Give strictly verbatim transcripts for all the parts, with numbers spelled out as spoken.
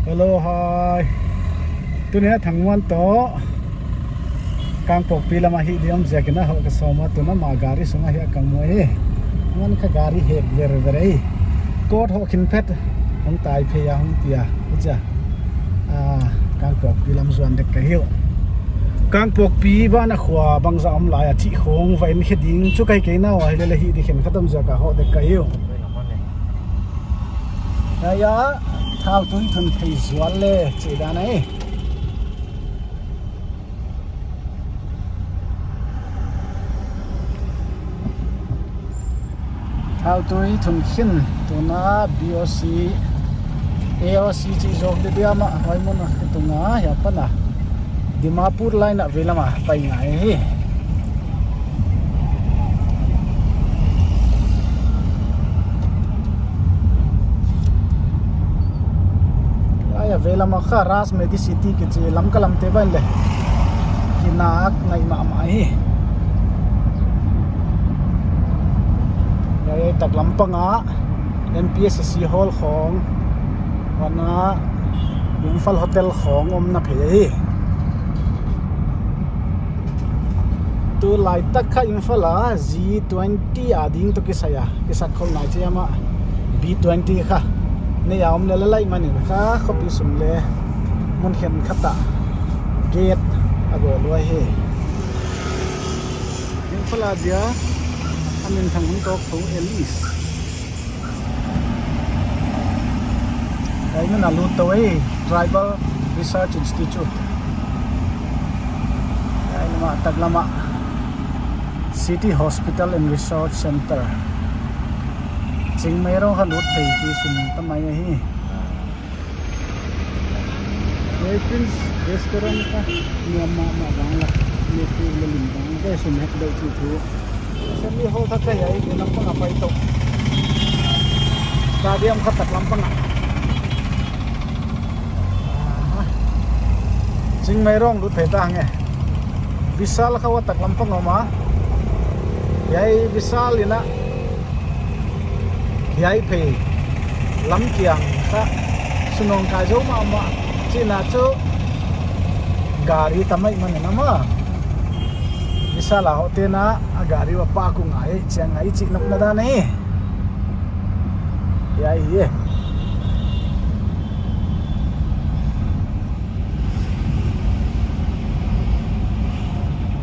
Hello, hi. Tuni a Thangmuan toh Kangpokpi lam a hih di om ziakin a hoh ka sawm a, tun a mah gari sung a hia ka mu hi. Muan kha gari hek verver ei. Court hoh khin phet hong tai phei a hong tia. Huchia, ah, Kangpokpi lam zuan dek ka hi uh. Kangpokpi banah khua bangzah om lai a chih khong va en khe ding chu ka hi kei nau a, hilele hih di khenkhat om ziak a hoh dek ka hi uh. Hiai a, thautui thun phei zual le chih dan ahi. Thautui thun khin, tun a B O C, A O C chih zawk di diam a, huai mun a khe tung a, hiai apan a Dimapur line a veilam a pai ngai hi. Hiai a veilam a kha Raj Medicity kichi Lamka lamte bang le kinak ngai mahmah hi. Hiai, hiai taklam pang a M P S C hall khong, huan a Imphal Hotel khong omna phei hi. Tulai tak kha Imphal a G twenty a ding toh kisai a, kisat khol nai chiam a, B twenty kha nei a om lel lai manin kha khopi sung le mun khenkhat a gate a bawl uhi. Imphal a dia a minthang hun tawk tho Alice. Hiai mun a lut tou ei, Tribal Research Institute. Hiai lam a taklam a City Hospital and Research Center. Chingmeirong kha lut phei kisin ta mai ahi. Hiai Prince Restaurant kha nuam mahmah bang la, ni tu le lim bang la, ka sum hek deuh chih thu. Semi hall kha ka hiai, hiai lampang a pai tou. Stadium kha taklam pang a. Ah. Chingmeirong lut phei ta nge. Vishal kha huai taklam pang a om a. Hiai Vishal in a hiai phei lam kiang kha sunong kai zou mahmah. Chihna chu gari tam ahihman in a mah. Vishal a hoh te'n a gari va park uh ngai, chiang ngai chih nopna dan ahi. Hiai hi e.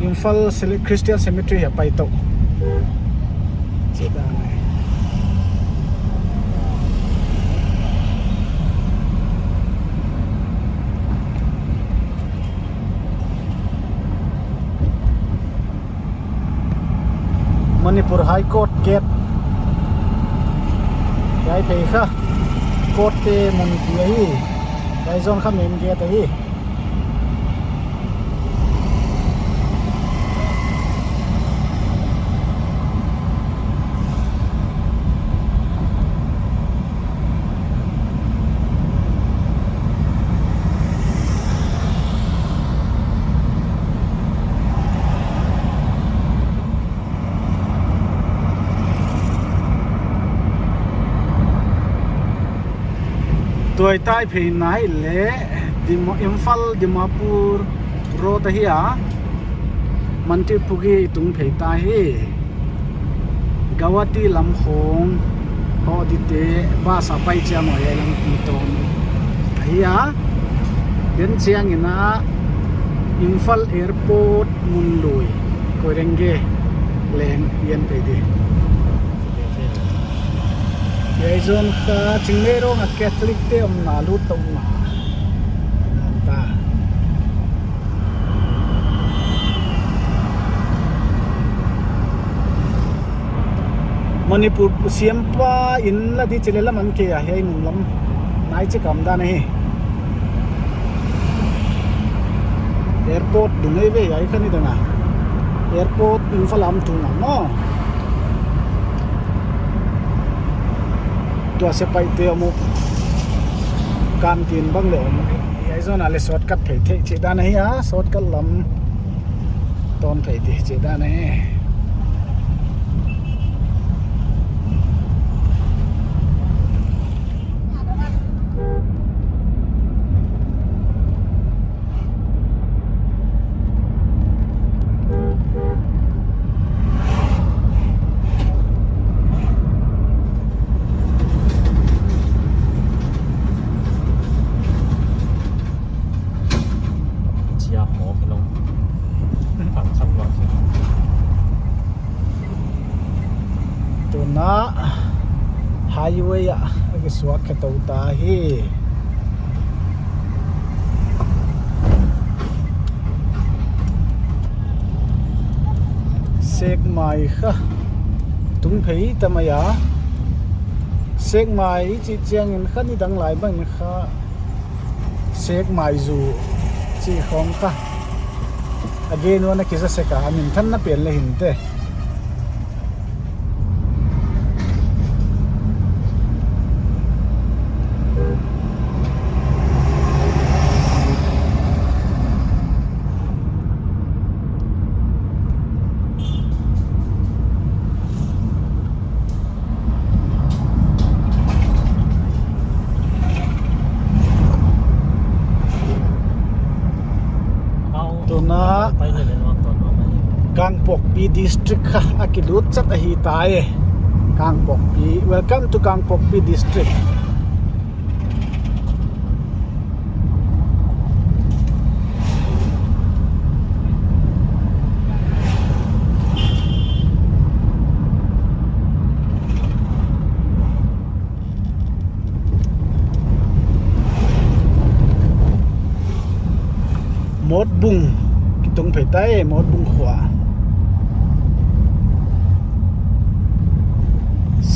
Imphal Cele-, Christian Cemetery a pai tou. Chih dan ahi. Manipur High Court gate. Hiai phei kha court te mun pi ahi. Hiai zone kha main gate ahi. Tuaitai phei nai le Dim-, Imphal Dimapur road ahi a, Mantripukhri tung phei ta hi. Guwahati lam khong hoh dite bus a pai chiam a hiai lampi tawn ahi a. Den chiangin a Imphal Airport mun lui Koirenge leng i en phei di. Hiai zone kha Chingmeirong a Catholic te omna lut tou na. Nan ta. Manipur siampa inn la di chih leh lam an ke a, hiai nung lam nai chik a om dan ahi. Airport dung ei ve, hiai kha ni dang a. Airport Imphal a om tung a maw. Tua sepaihte om uh. Canteen bang leh om. Hiai zone a leh shortcut phei theih chih dan ahi a, shortcut lam tawn phei di chih dan ahi. Highway ah a kisuak khe tou ta hi. Sekmai kha tung phei ta mai a. Sekmai i chih chiangin kha nidang lai bang kha Sekmai zu chih khong kha. Again, wana kisa seka, a minthanna pen le hinte. Tuna Kangpokpi District kha a kilut chat ahi ta e. Kangpokpi, welcome to Kangpokpi District. Motbung kitung phei ta e, Motbung khua.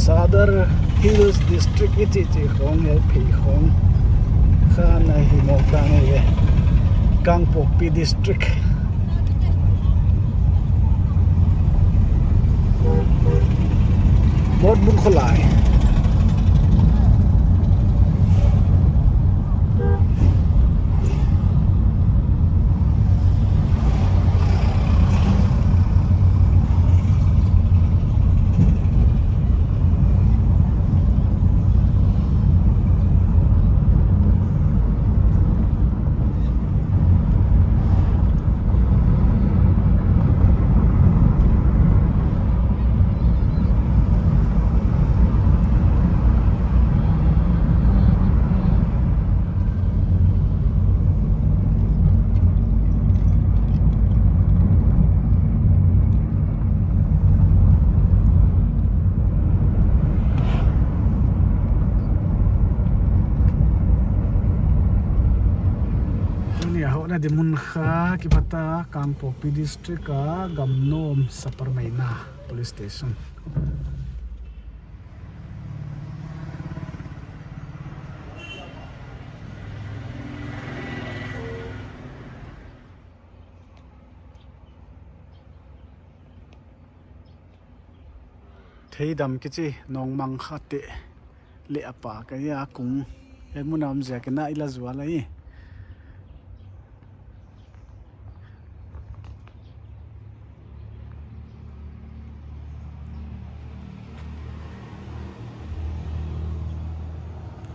Sadar Hills District i chih chih khong, hiai phei khong kha na hi mawk dan e. Kangpokpi District. Motbung khua lai. Tuni a hohna di mun kha kipat a Kangpokpi District a Gamnom Saparmeina Police Station. Theidam kichi nong mang kha te le a pa ka ya kung. Hiai mun a om ziak in a i la zual ahi.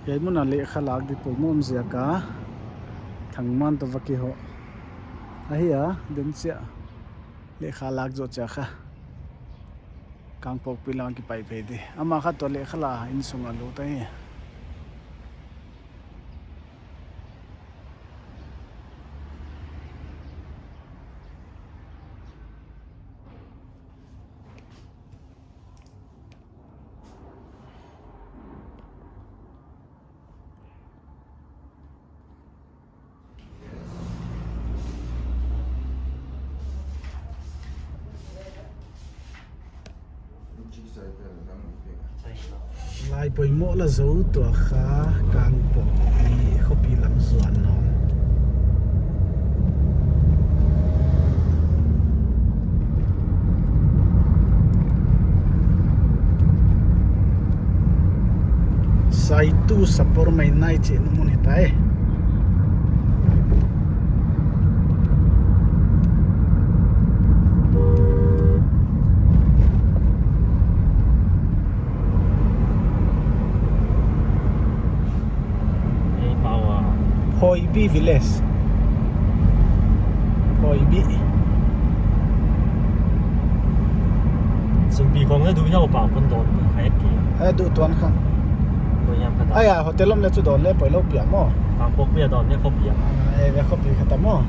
Hiai mun a lehkha lak di poimoh om ziak a Thangman toh va kihoh ahi a, den chiah lehkha lak zoh chiah kha Kangpokpi lam kipai phei di. Amah kha toh lehkha la insung a lut ahi. Lai poimoh la zou tua kha Kangpokpi khopi lam zuan nong. Saitu Saparmeina i chihna mun hita e. Ei pau a. Phoibi Village. Phoibi. Singpi khong le du hiau pau kon dawn ni khai ki. Ai du tuan kha. Ko yam kha ta. Ai a hotel om le chu dawn le poi lou piak maw. Kangpokpi a dawn le khopi a. Ai ve khopi kha ta maw.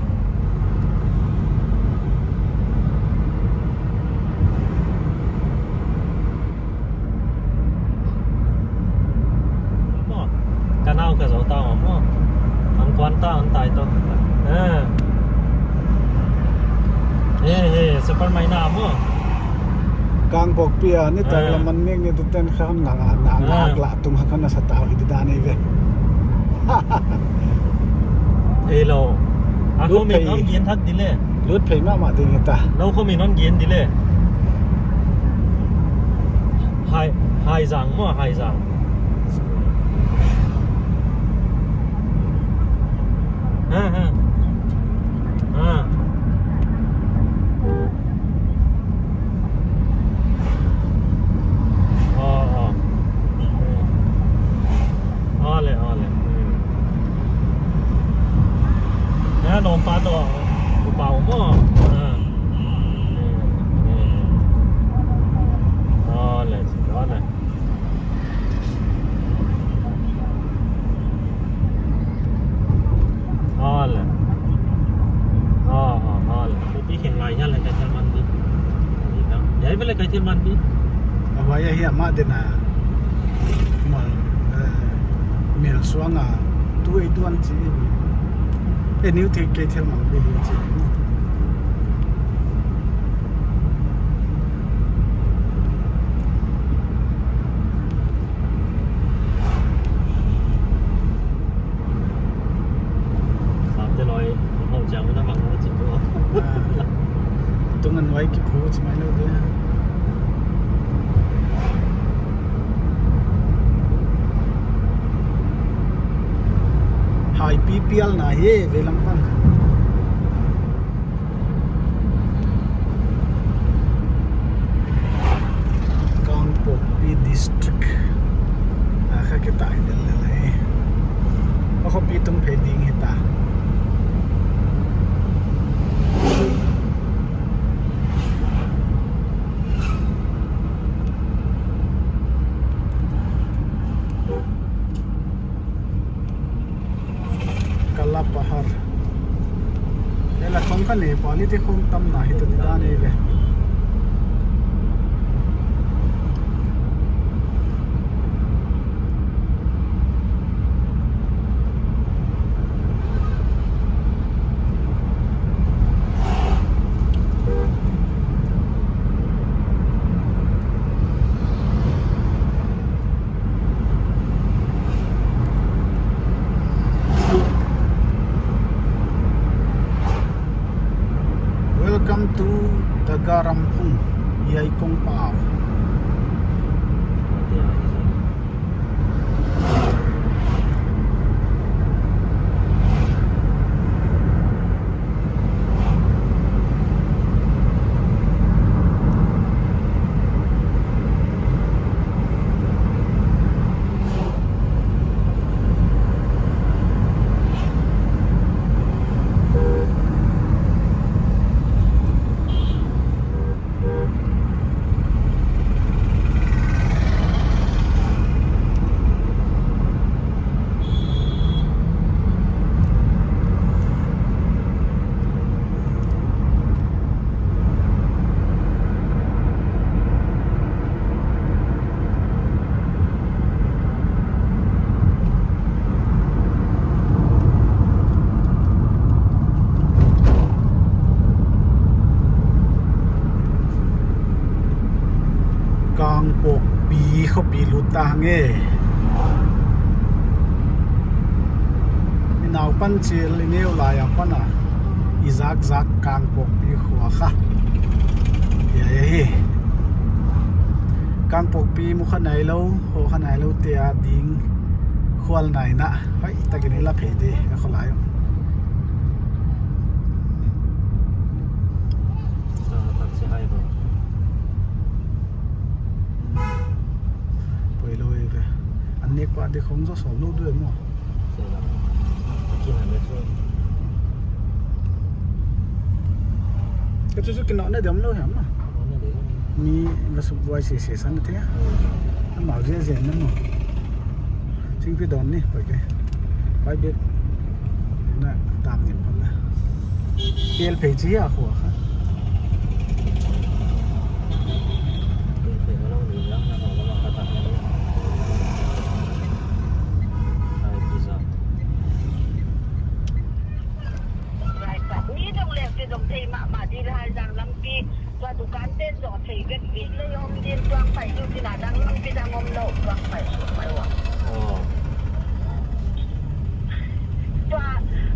Ka zou ta maw. Ang kuan ta ang tai to. Eh. Eh, eh, super mai na maw. Kangpokpi a, ni tak la man ni ni tu ten khan nga nga nga nga la tung ha khan sa ta hi di dan ei ve. Ei lo. A ko min hon gen thak di le. Lut phei mahmah ding hi ta. Lo ko min hon gen di le. Hai, Haizang maw, Haizang. Ha, ha. Ha. Oh, oh. Ole, ole. Hmm. Ya, nompa to. Upa mo. Ha. Hmm. Hmm. Ole, ole. Ole. Ah, ah, ole. Pi khen ngai nya le kai thil man di. Ni dang. Yai bele kai thil man di. A huai a hi a ma dena. Mal, eh, mel suang a. Tu ei tuan chi. E niu thei kai thil man di hi chi. Sap te loi, hau chiang na mang na chin tu. Ah. Tung an wai ki phu chi mai lo de. Hai pi pial na hi, veilam pan. Kangpokpi District. Ah, kha kita hi del le lai. Kha khopi tung phei ding hi ta. Kala Pahar. Hela khong kha Nepali te khong tam na hi ta di dan ei ve. Welcome to Daga Ramphung, Yaikong Pau. Kangpokpi khopi lut ta nge. I nau pan chil i neu lai a pan a i zak zak Kangpokpi khua kha. Hiai ahi. Kangpokpi mu kha nai lou, ho kha nai lou te a ding khual nai na. Hoihtak in i la phei di, a kho lai. Sa tak se hai bro. Poi lou ei ve. An nek pa di khong zo sawm lou duai maw. Ka chu chu kinawh na diam lou hiam na. Mi va suk buai se se san te. Amau zia zia na maw. Singpi dawn ni, poi ke. Pai bek. Na tam nim phal la. Pel phei chi a khua kha. Pel phei ka lo ni lang na ho la ma ka ta ni. Ai, pizza. Dukan te zong thei vek, vek leh om din, tuang pai diu chin a, dang lampi dang omlou, tuang pai suk mai ua. Oh. Tua,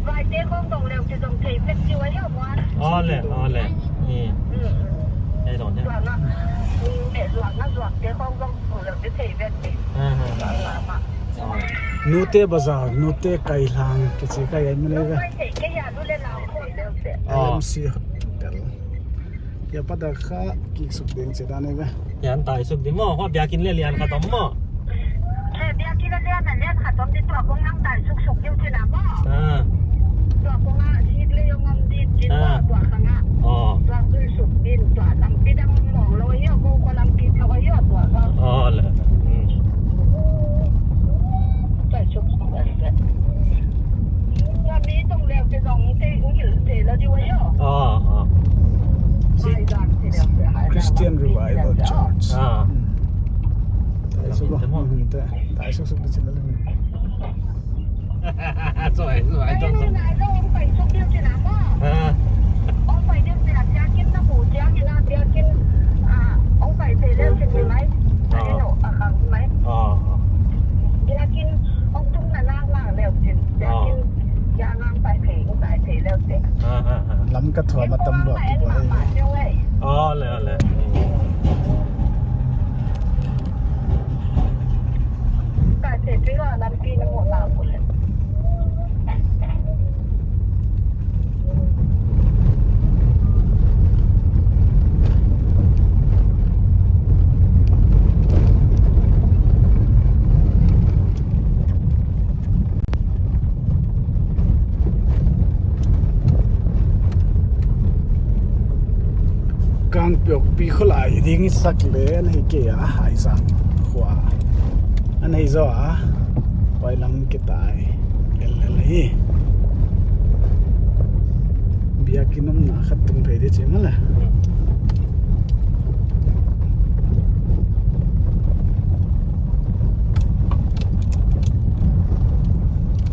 vai te khong dong leu te zong thei vek diu a, hiau muan. Oh le, oh le. Hmm. Hmm, hmm. Ei dong de. Tua na, hmm, le zuak na zuak te khong dong leu te thei vek di. Ah, ah. Tua na ma. Oh. Nute Bazar, Nute Kaihlang, kichi kai ai mun ei ve. Nute Kaihlang, Nute Kaihlang. Oh. L M C Hotel. Hiai apat a kha kik suk ding chih dan ei ve. Hiai tai suk di maw, huai biakin leh lian khat om maw. Eh, biakin leh lian, lian khat om di, tua kong nang tai suk suk diu chin a maw. Ah. Tua kong a sik leh om om di chin a, ah, tua kong a. Oh. Tua kong suk din, tua lampi dang om mawng lou, hiau ko ko lampi tua hiau tua kong. Oh, le. Hmm. Tai suk suk leh. Tua mi tong leu te zong te, te la diu hiau. Ah, ah. Christian Revival Church. Ah. Hmm. Tai suk, hmm, tai, tai suk suk di chin a. Sorry, sorry, don't, don't. Ah. Ah. Ah, ah, ah. Lam ka thuam a tam lua ki bawh hi. Oh, le, le. Kangpokpi khualai ding i sak leh ana hi kei a, Haizang khua ana hi zaw a, huai lam kitai lellel hi. Biakin omna khat tung phei di chi mawle.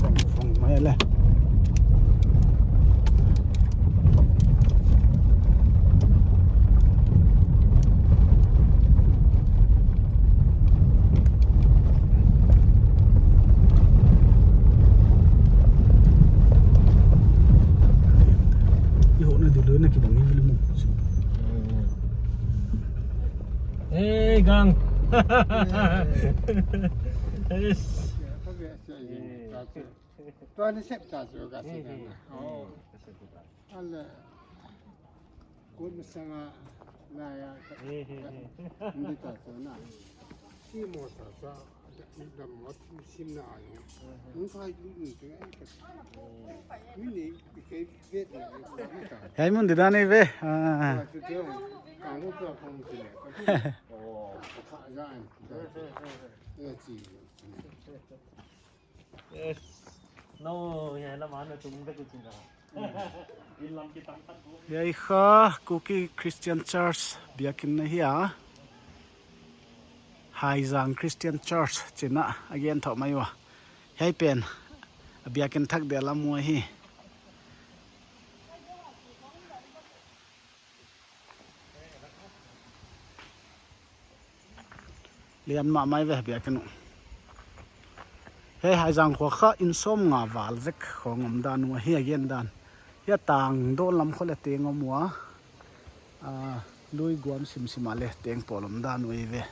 Veng vung mai le. I hoh na di lou na kibang i bili mo. Hey, gang. Yes. Tua ni sep ta chu ka si na. Oh. Ala. Kun sanga na ya. Ndi ta chu na. Si mo sa sa. Da mo sim na ai. Nun kai du nun te ai ka. Min ni bi kai vet na ai ka. Hiai mun di dan ei ve. Ah. Ka tu te ka mu ka kong ti le. Oh. Ka za an. Yes. No, hiai lam ana tung da ku chin da. Hiai kha Kuki Christian Church biakin na hi a. Haizang Christian Church chih na a gen thou mai ua. Hiai pen a biakin thak dia lam ua hi. Lian mahmah ei ve biakin uh. Hiai Haizang khua kha inn sawmnga val zek khong om dan uh ahi a gen dan. Hiai tang dawn lam khong leh teng om ua. Ah, lui guam simsim a leh teng pawl om dan uh ei ve.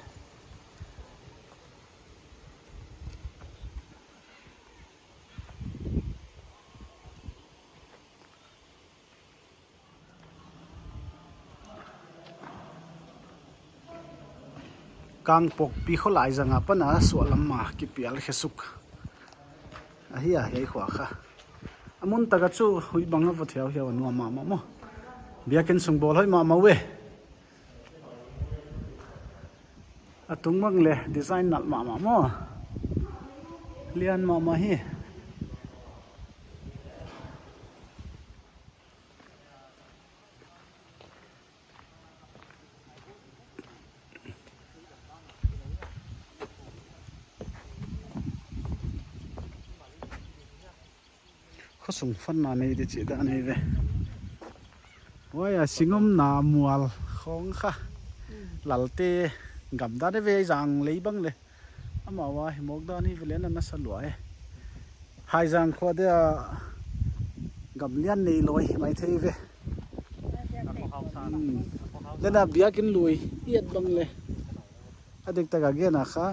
Kangpokpi khua lai zang apan a suahlam a kipial khe suk ahi a, hiai khua kha. A mun tak a chu huih bang a vot hiauhiau a nuam mahmah maw. Biakin sung bawl hoih mahmah uh e. A tung bang leh design nalh mahmah maw. Lian mahmah hi. Khosung fanna nei di chih dan ei ve. Huai a singomna mual Khong kha. Lalte gam dan ve zang lei bang le. Amau a hi mawk dan hi ve le na nasa lua e. Haizang khua dia gam lian nei loi mai thei ve. Hmm. Dena biakin lui hiat bang le. A dik taka gen a kha.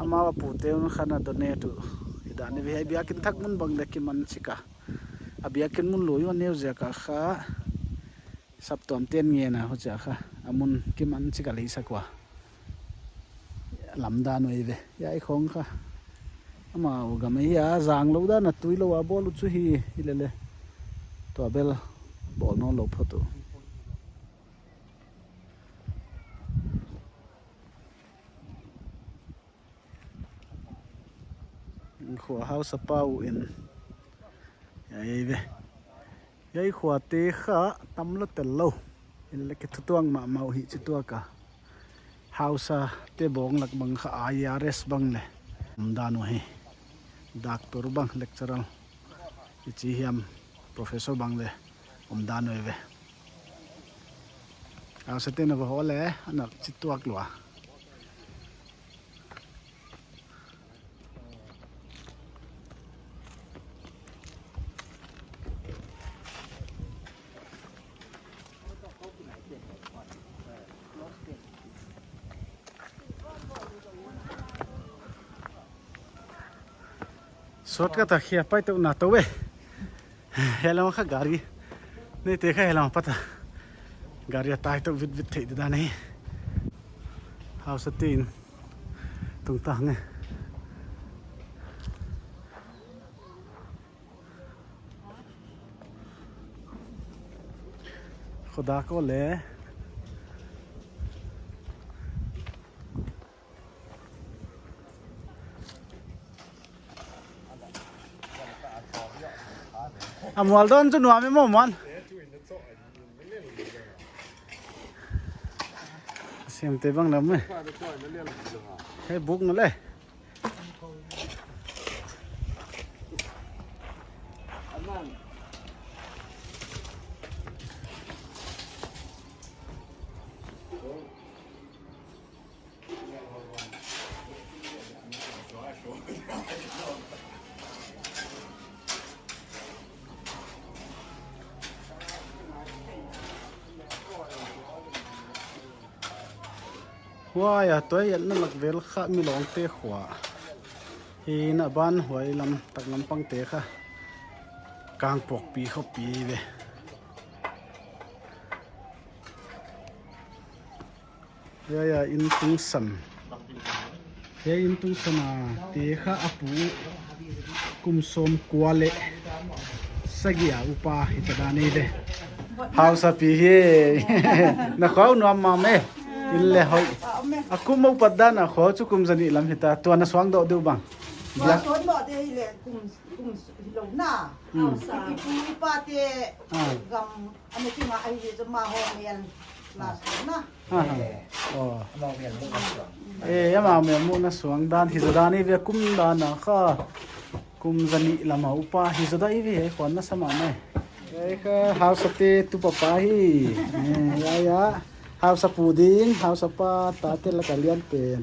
Amau a pute un kha na donate uh. I dan ve hei biakin thak mun bang le kiman chika. A biakin mun lui un neu ziaka kha. Saptuam ten ngen a huchia kha. A mun kiman chika lei sak ua. Lamdan uh ve. Hiai khong kha. Amau gam hi a zang lou dan a tui lou a bawl uh chu hi, hi le le. Tua bel bawl nawn lou phot uh. Khua hausa pau in. Hiai ve. Hiai khuate kha tam lou tel lou. Hi le kithutuang mahmah uh hi chi tuak a. Hausa te bawng lak bang kha I R S bang le. Omdan uh hi. Doctor bang lecturer. I chi hiam professor bang le. Omdan uh ve. Hausa te na va ho le, ana chi tuak lua. Shortcut a khia pai tou na tou ve. Hiai lam kha gari. Neite kha hiai lam pata. Gari a tai tou vit vit thei di dan hi. Hausa te in. Tungtang e. Khoda ko le. A mual dawn chu nuam e maw muan. Siam te bang lam e. Hei buk na le. Huai a tuai a na lak vel kha Milongte khua. Hi na ban huai lam tak lam pangte kha. Kangpokpi khopi ve. Hiai a in tungsan. Hiai in tungsan a te kha a pu kum sawmkua le sagih a upa hi ta dan ei ve. Hausa pi hi. Na khua uh nuam mah me. In le hoih. A kum a upat dan a khua chu kum zanih lam hi ta. Tua na suang doh deuh bang. Tua suang doh deuh hi le kum, kum hi lou na. Hmm. I pu i pa te gam a na kinga ahi chu ma ho mel last na. Aha. Oh. Amau mel muh na suang. Eh, amau mel muh na suang dan, hi zaw dan i ve kum dan a kha. Kum zanih lam a upa, hi zaw dan i ve, hei khua na sa mah mai. Hei kha, hausa te tu papa hi. Eh, ya, ya. Hausa pu ding, hausa pa, ta te lak a lian pen.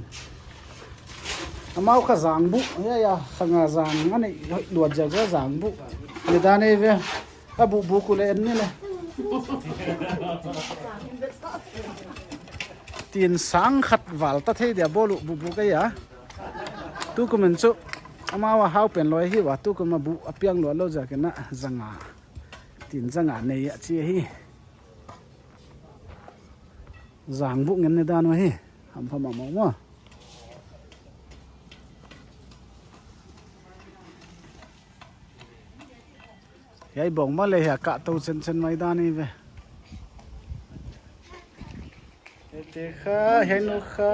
Amau kha zang buh, ya, ya, kha nga zang, ani, luat zia kha zang buh. Ni dan i ve. A buh buh ku le en ni le. Tin sang khat val ta thei dia bawl uh buh buh ka ya. Tukum in chu amau a hau pen loi hi ua, tukum a buh a piang lua lou ziak in a zanga. Tin zanga nei a chi hi. Zang buh ngen ni dan uh hi. Hampha mahmah maw. Hiai bawng mah le hiai kah tou chenchen mai dan i ve. Hiai te kha, hiai nu kha.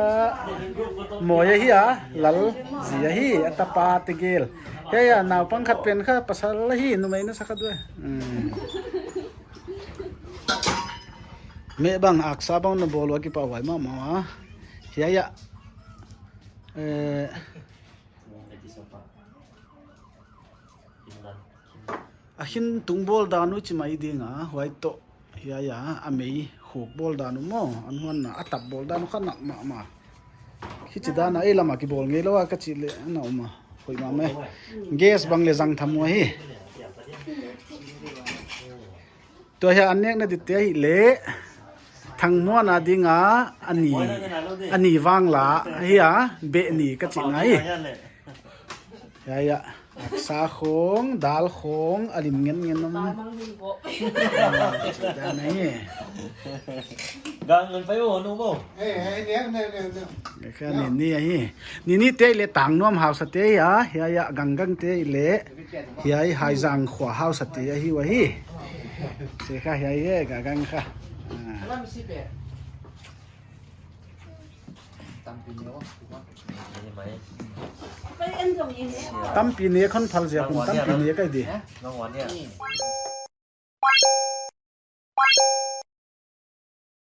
Mawi ahi a, lal zi ahi, a tapa te gel. Hiai a, naupang khat pen kha, pasal ahi, numei na sa khat ve. Hmm. Meh bang, aksa bang na bawl ua kipahhuai mahmah a. Hiai a. Eh, a hin tung bawl dan uh chi mai ding a, huai toh. Hiai a, a mei Khuk bawl dan uh maw, an huan na a tap bawl dan uh kha nak mahmah. Hichi dan a ei lam a kibawl ngei lou a ka chih leh na um a. Hoih mahmah e. Gas bang leh zang tham uh ahi. Tua hiai an nekna dingte ahihleh Thangmuan a ding a a ni, a ni vang la hi a, beh ni ka chihna hi. Hiai ah, sa khong, dal khong, a lim ngen ngen om. Ah, chih dan ahi. Gang ngan pai o, nu bo. Kha Nini ahi. Nini te leh Tangnuam hausa te ahi a, hiai ah Ganggangte leh hiai Haizang khua hausa te ahi ua hi. Se kha hiai hi, Ganggangte kha. Ah. Tampi ne khon phal zia khun tampi ne kai di.